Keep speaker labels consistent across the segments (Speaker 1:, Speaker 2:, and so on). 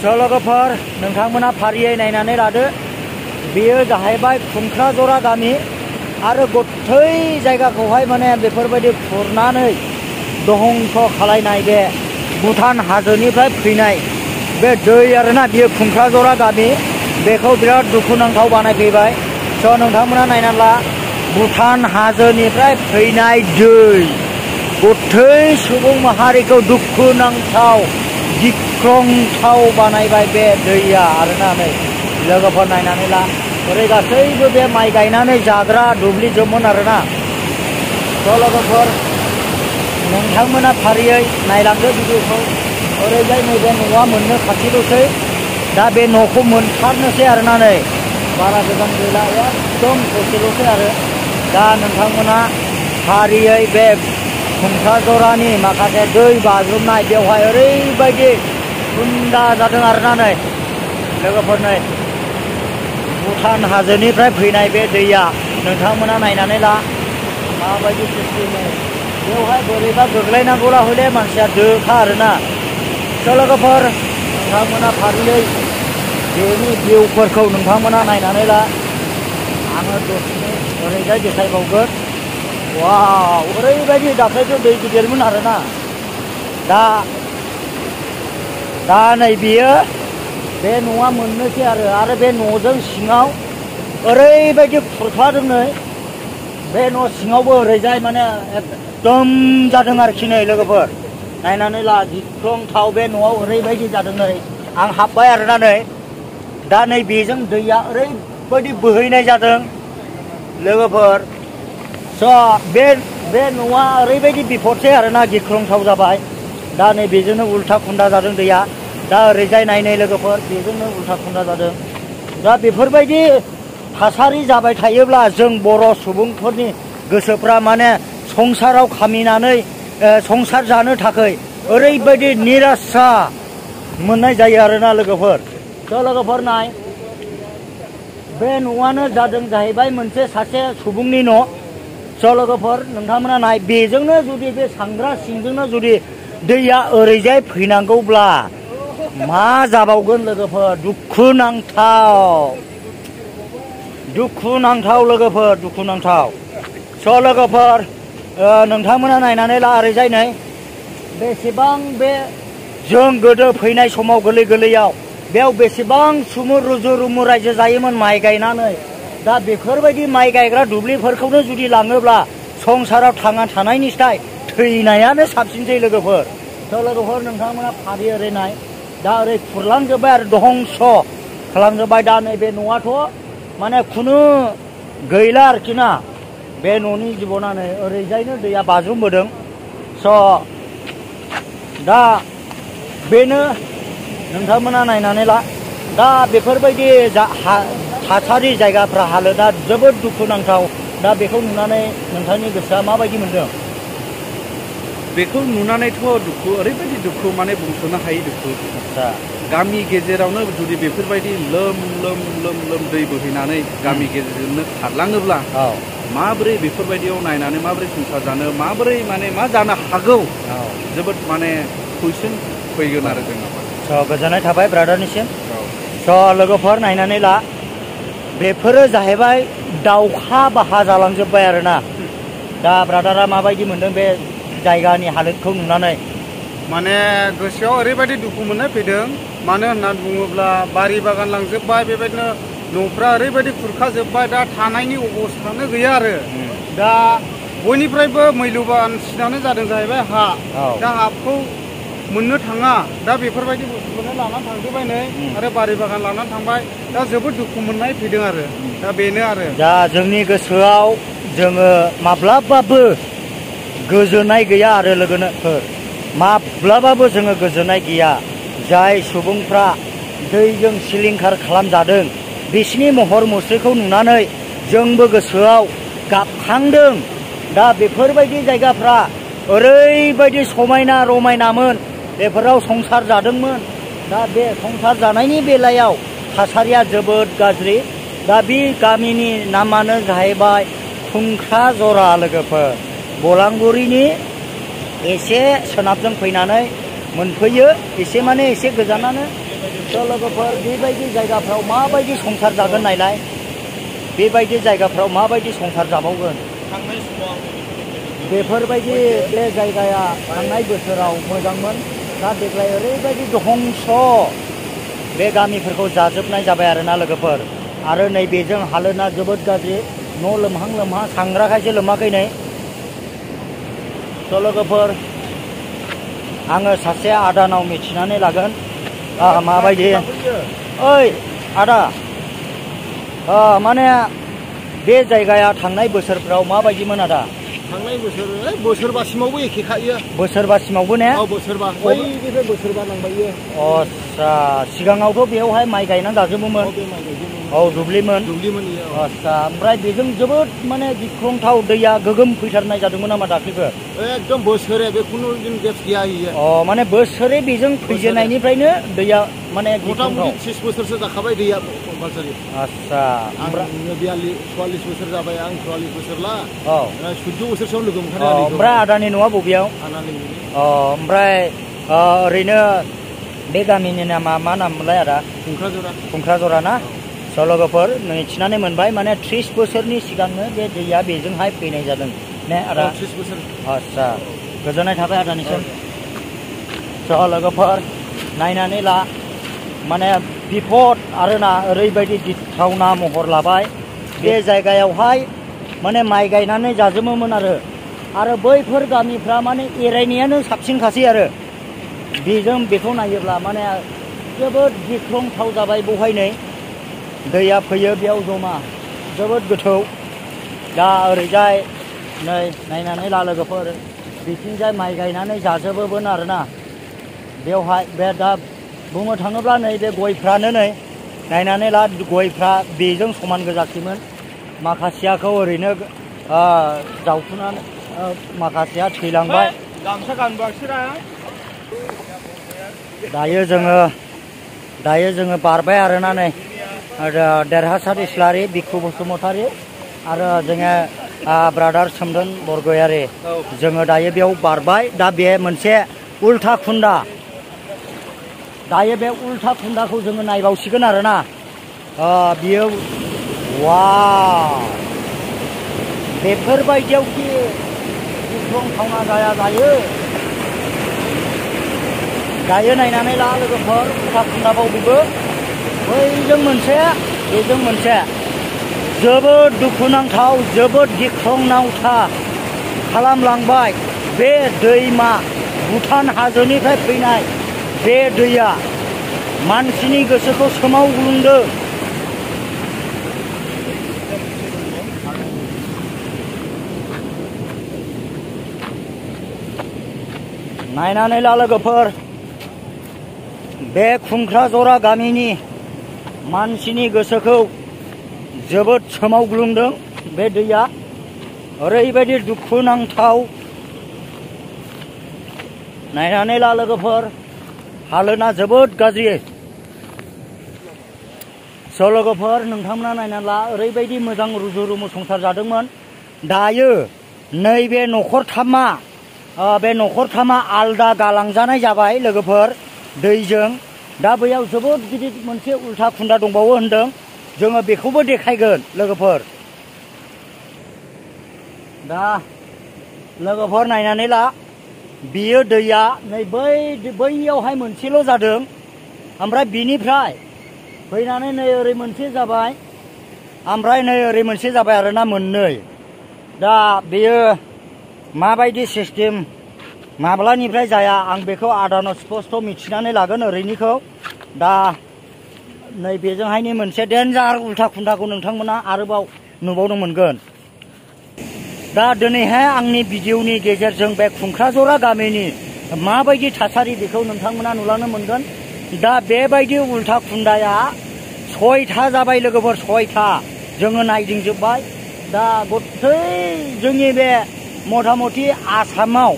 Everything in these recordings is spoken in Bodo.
Speaker 1: लोगोफोर नोंथांमोना फारियै नायनानै लादो बेयो जाहैबाय खुंख्राजरा गामि आरो गथै जायगाखौहाय माने बेफोरबायदि खुरनानै दहंस खालायनाय बे भुटान हाजोनिफ्राय फैनाय बे दै आरोना बियो खुंख्राजरा गामि बेखौ बिराद दुखुनांथाव बानायफैबाय। स' नोंथांमोना नायनानै ला भुटान हाजोनिफ्राय फैनाय दै गथै सुबुं माहारिखौ दुखुनांथाव गिख्रंथाव बानायबाय बे दैया आरोना नै लोगोफोर नायनानै ला ओरै गासैबो बे माइ गायनानै जाग्रा दुब्लिजोबमोन आरोना। स' लोगोफोर नोंथांमोना फारियै नायलांदो भिडिअखौ ओरैजाय नैबे न'आ मोननो खाथिल'सै दा बे न'खौ मोनथारनोसै आरोना नै बारा गोजान गैला एकदम ससेल'सै आरो दा नोंथांमोना फारियै बे खुंख्राजरानि माखासे दै बाज्रुमनाय बेवहाय ओरैबायदि हुन्दा जादों आरोना नै लोगोफोर नै भुटान हाजोनिफ्राय फैनाय बे दैया नोंथांमोना नायनानै ला माबायदि सिस्टेमै बेवहाय बोरैबा गोग्लैनांगौला हले मानसिया दोखा आरोना। स' लोगोफोर नोंथांमोना फारियै बेनि भिउफोरखौ नोंथांमोना नायनानै ला आङो दसेनो ओरैजाय देखायबावगोन। वाव ओरैबायदि दाख्लैथ' दै गिदिरमोन आरोना दा नै बियो बे न'आ मोननोसै आरो बे न'जों सिङाव ओरैबायदि खुरखादों नै बे न' सिङावबो ओरैजाय माने एकदम जादों आरोखि नै लोगोफोर नायनानै ला गिख्रंथाव बे न'आव ओरैबायदि जादों नै आं हाबबाय आरोना नै दा नै बेजों दैया ओरैबायदि बोहैनाय जादों लोगोफोर। स' बे न'आ ओरैबायदि बिपदसै आरोना गिख्रंथाव जाबाय दा नै बेजोंनो उल्था खुन्दा जादों दैया दा ओरैजाय नायनाय लोगोफोर बेजोंनो उल्था खुन्दा जादों। दा बेफोरबायदि थासारि जाबाय थायोब्ला जों बर' सुबुंफोरनि गोसोफ्रा माने संसाराव खामिनानै संसार जानो थाखाय ओरैबायदि निरासा मोननाय जायो आरोना लोगोफोर। थ' लोगोफोर नाय बे न'आनो जादों जाहैबाय मोनसे सासे सुबुंनि न'। स' लोगोफोर नोंथांमोना नाय बेजोंनो जुदि बे सांग्रा सिंजोंनो जुदि दैया ओरैजाय फैनांगौब्ला मा जाबावगोन लोगोफोर दुखुनांथाव लोगोफोर दुखुनांथाव। स' लोगोफोर नोंथांमोना नायनानै ला ओरैजाय नै बेसेबां बे जों गोदो फैनाय समाव गोरलैयाव बेयाव बेसेबां सुमुर रुजु रुमु रायजो जायोमोन माइ गायनानै दा बेफोरबायदि माइ गायग्रा दुब्लिफोरखौनो जुदि लाङोब्ला संसाराव थांना थानायनिफ्राय थैनायानो साबसिनसै लोगोफोर। थ' लोगोफोर नोंथांमोना फारि ओरै नाय दा ओरै खुरलांजोब्बाय आरो दहंस खालामजोब्बाय दा नैबे न'आथ' माने खुनु गैला आरोखि ना बे न'नि जिबनानो ओरैजायनो दैया बाज्रुमबोदों। स' दा बेनो नोंथांमोना नायनानै ला दा बेफोरबायदि थासारि जायगाफ्रा हालोदा जोबोद दुखुनांथाव। दा बेखौ नुनानै नोंथांनि गोसोआ माबायदि मोनदों?
Speaker 2: बेखौ नुनानैथ' दुखु ओरैबायदि दुखु माने बुंस'नो हायि दुखु। गामि गेजेरावनो जुदि बेफोरबायदि लोम दै बोहैनानै गामि गेजेरजोंनो खारलाङोब्ला माबोरै बेफोरबायदियाव नायनानै माबोरै संसार जानो माबोरै माने मा जानो हागौ जोबोद माने कुइसन फैगोन आरो जोंनाव।
Speaker 1: स' गोजोननाय थाबाय ब्रादारनिसिम। स' लोगोफोर नायनानै ला बेफोरो जाहैबाय दाउखा बाहा जालांजोब्बाय आरोना। दा ब्रादारा माबायदि मोनदों बे जायगानि हालोदखौ नुनानै?
Speaker 3: माने गोसोआव ओरैबायदि दुखु मोननाय फैदों मानो होननानै बुङोब्ला बारि बागान लांजोब्बाय बेबायदिनो न'फ्रा ओरैबायदि खुरखाजोब्बाय दा थानायनि अबस्थानो गैया आरो दा बयनिफ्रायबो मैल'बानसिनानो जादों जाहैबाय हा। दा हाखौ मोननो थाङा दा बेफोरबायदि बुस्थुखौनो लानानै थांजोब्बाय नै आरो बारि बागान लानानै थांबाय दा जोबोद दुखु मोननाय फैदों आरो दा बेनो आरो
Speaker 1: दा जोंनि गोसोआव जोङो माब्लाबाबो गोजोननाय गैया आरो लोगोफोर माब्लाबाबो जोङो गोजोननाय गैया। जाय सुबुंफ्रा दैजों सिलिंखार खालामजादों बिसिनि महर मुस्रिखौ नुनानै जोंबो गोसोआव गाबखांदों। दा बेफोरबायदि जायगाफ्रा ओरैबायदि समायना रमायनामोन बेफोराव संसार जादोंमोन। दा बे संसार जानायनि बेलायाव थासारिया जोबोद गाज्रि। दा बे गामिनि नामानो जाहैबाय खुंख्राजरा लोगोफोर बलांगुरिनि एसे सोनाबजों फैनानै मोनफैयो एसे माने एसे गोजानानो लोगोफोर बेबायदि जायगाफ्राव माबायदि संसार जागोन नायलाय बेबायदि जायगाफ्राव माबायदि संसार जाबावगोन बेफोरबायदि बे जायगाया थांनाय बोसोराव मोजांमोन दा देग्लाय ओरैबायदि दहंस बे गामिफोरखौ जाजोबनाय जाबाय आरोना लोगोफोर आरो नैबेजों हालोदा जोबोद गाज्रि न' लोमहां सांग्राखायसो लोमाखै नै लोगोफोर आङो सासे आदानाव मिथिनानै लागोन माबायदि ओइ आदा माने बे जायगाया थांनाय बोसोरफ्राव माबायदिमोन आदा
Speaker 3: थांनाय बोसोरबासिमावबो एखेखायो
Speaker 1: बोसोरबासिमावबो ने
Speaker 3: बोसोरबा बैनिफ्राय बोसोरबा नांबायो
Speaker 1: आच्छा सिगाङावथ' बेयावहाय माइ गायनानै जाजोबोमोन औ दुब्लिमोन आच्छा ओमफ्राय बेजों जोबोद माने गिख्रंथाव दैया गोगोम फैथारनाय जादोंमोन नामा दाख्लैबो
Speaker 3: एकदम बोसोरे बे खुनु दिन गेप्स गैया
Speaker 1: माने बोसोरे बेजों फैजेननायनिफ्रायनो दैया माने
Speaker 3: मथा-मथि 30 बोसोरसो जाखाबाय दैया कम्पालसारि
Speaker 1: आच्छा
Speaker 3: ओमफ्राय 44 बोसोर जाबाय आं 44 बोसोरला 14 बोसोरसोआव लोगो मोनखादों
Speaker 1: ओमफ्राय आदानि न'आ बबेयाव
Speaker 3: आंनानि
Speaker 1: ओमफ्राय ओरैनो बे गामिनि नामा मा नाममोनलाय आदा खुंख्राजरा ना लोगोफोर मिथिनानै मोनबाय माने 30 बोसोरनि सिगांनो बे दैया बेजोंहाय फैनाय जादों ने आदा
Speaker 3: 30 बोसोर
Speaker 1: आच्छा गोजोननाय थाबाय आदानिसिम लोगोफोर नायनानै ला माने बिपद आरोना ओरैबायदि गिथावना महर लाबाय बे जायगायावहाय माने माइ गायनानै जाजोबोमोन आरो बैफोर गामिफ्रा माने एरायनायानो साबसिनखासै आरो बेखौ नायोब्ला माने जोबोद गिख्रंथाव जाबाय बेवहाय नै दैया फैयो बेयाव जमा जोबोद गोथौ दा ओरैजाय नै नायनानै ला लोगोफोर बिथिंजाय माइ गायनानै जाजोबोमोन आरोना बेवहाय बे दा बुंनो थाङोब्ला नै बे गयफ्रानो नै नायनानै ला गयफ्रा बेजों समान गोजाखैमोन माखासेयाखौ ओरैनो जावफुनानै माखासेया थैलांबाय
Speaker 3: गामसा गानबोआखैरा
Speaker 1: दायो जोङो बारबाय आरोना नै देरहासार इस्लारि बिखु बसुमतारी आरो जोङो ब्रादार सोमदोन बरगयारी जोङो दायो बेयाव बारबाय दा बे मोनसे उल्था खुन्दा दायो बे उल्था खुन्दाखौ जोङो नायबावसिगोन आरोना बियो वाव बेफोरबायदियावखि गिख्रंथावना दायो नायनानै ला लोगोफोर उल्था खुन्दाबाव बेबो बैजों मोनसे बेजों मोनसे जोबोद दुखुनांथाव जोबोद गिख्रंथाव खालामलांबाय बे दैमा भुटान हाजोनिफ्राय फैनाय बे दैया मानसिनि गोसोखौ सोमावग्लुंदों नायनानै ला लोगोफोर बे खुंख्राजरा गामिनि मानसिनि गोसोखौ जोबोद सोमावग्लुंदों बे दैया ओरैबायदि दुखुनांथाव नायनानै ला लोगोफोर हालोदा जोबोद गाज्रि लोगोफोर नोंथांमोना नायनानै ला ओरैबायदि मोजां रुजु रुमु संसार जादोंमोन दायो नैबे न'खरथामा आलदा गालांजानाय जाबाय लोगोफोर दैजों दा बैयाव जोबोद गिदिर मोनसे उल्था खुन्दा दंबावो होनदों जोङो बेखौबो देखायगोन लोगोफोर दा लोगोफोर नायनानै ला बियो दैया नै बैयावहाय मोनसेल' जादों ओमफ्राय बिनिफ्राय फैनानै नै ओरै मोनसे जाबाय ओमफ्राय नै ओरै मोनसे जाबाय आरोना मोननै दा बेयो माबायदि सिस्टेम माब्लानिफ्राय जाया आं बेखौ आदानाव स्पस्ट मिथिनानै लागोन ओरैनिखौ दा नै बेजोंहायनि मोनसे डेन्जार उल्था खुन्दाखौ नोंथांमोना आरोबाव नुबावनो मोनगोन दा दिनैहाय आंनि भिडिअनि गेजेरजों बे खुंख्राजरा गामिनि माबायदि थासारि बेखौ नोंथांमोना नुलांनो मोनगोन दा बेबायदि उल्था खुन्दाया 6था जाबाय लोगोफोर 6था जोङो नायदिंजोब्बाय दा गथै जोंनि बे मथा-मथि आसामाव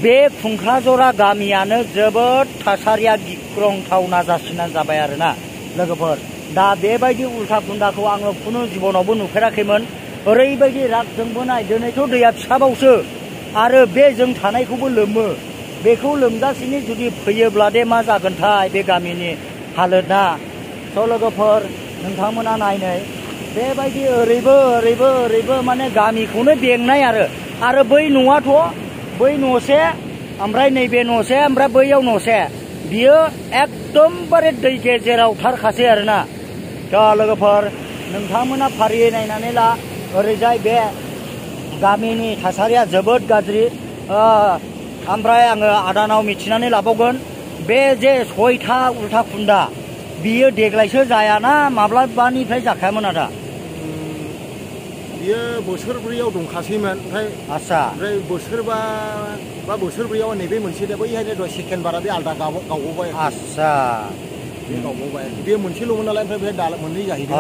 Speaker 1: बे खुंख्राजरा गामियानो जोबोद थासारिया गिख्रंथावना जासिनानै जाबाय आरोना लोगोफोर दा बेबायदि उल्था खुन्दाखौ आङो खुनु जिबनावबो नुफेराखैमोन ओरैबायदि राग जोंबोनाय दिनैथ' दैया फिसाबावसो आरो बे जों थानायखौबो लोमो बेखौ लोमजासेनि जुदि फैयोब्ला दे मा जागोनथाय बे गामिनि हालोदा स' लोगोफोर नोंथांमोना नायनै बेबायदि ओरैबो माने गामिखौनो बेंनाय आरो बै न'आथ' बै न'से ओमफ्राय नैबे न'से ओमफ्राय बैयाव न'से बियो एकदमबारे दै गेजेराव थारखासै आरोना थ' लोगोफोर नोंथांमोना फारियै नायनानै ला ओरैजाय बे गामिनि थासारिया जोबोद गाज्रि ओमफ्राय आङो आदानाव मिथिनानै लाबावगोन बे जे 6था उल्था खुन्दा बियो देग्लायसो जायाना माब्लाबानिफ्राय जाखायामोन आदा
Speaker 4: बियो बोसोरब्रैयाव दंखासैमोन ओमफ्राय बोसोरबा बा बोसोरब्रैयाव नैबे मोनसे बैहायनो दं सेकेन्ड बारा बे आलदा गावबावबाय बे गावबावबाय बे मोनसेल'मोन नालाय ओमफ्राय बे मोननै जाहैदों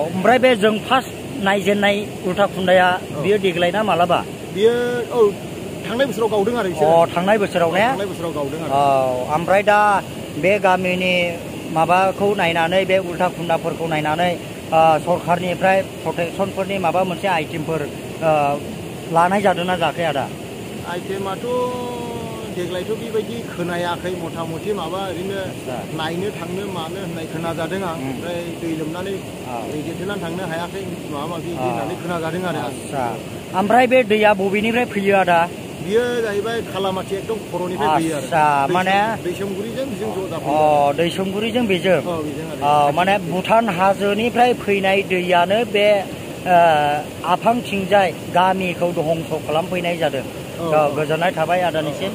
Speaker 1: ओमफ्राय बे जों फार्स्ट नायजेननाय उल्था खुन्दाया बियो देग्लाय ना मालाबा
Speaker 4: बियो थांनाय बोसोराव गावदों आरो
Speaker 1: थांनाय बोसोराव ने
Speaker 4: थांनाय बोसोराव गावदों आरो
Speaker 1: ओमफ्राय दा बे गामिनि माबाखौ नायनानै बे उल्था खुन्दाफोरखौ नायनानै सरखारनिफ्राय प्रटेक्सनफोरनि माबा मोनसे आइटेमफोर लानाय जादोंना जायाखै आदा
Speaker 4: आइटेमाथ' देग्लायथ' बेबायदि खोनायाखै मथा मथि माबा ओरैनो नायनो थांनो मानो होननाय खोनाजादों आं ओमफ्राय दै लोमनानै दै देथेनानै थांनो हायाखै माबा माबि होननानै खोनाजादों आरो
Speaker 1: ओमफ्राय बे दैया बबेनिफ्राय फैयो आदा
Speaker 4: बियो जाहैबाय खालामाथि एकदम खर'निफ्राय फैयो आरो
Speaker 1: माने
Speaker 4: दैसोमगुरिजों बेजों ज' जाफैयो
Speaker 1: दैसोमगुरिजों बेजों माने भुटान हाजोनिफ्राय फैनाय दैयानो बे आफांथिंजाय गामिखौ दहंस' खालामफैनाय जादों गोजोननाय थाबाय आदानिसिम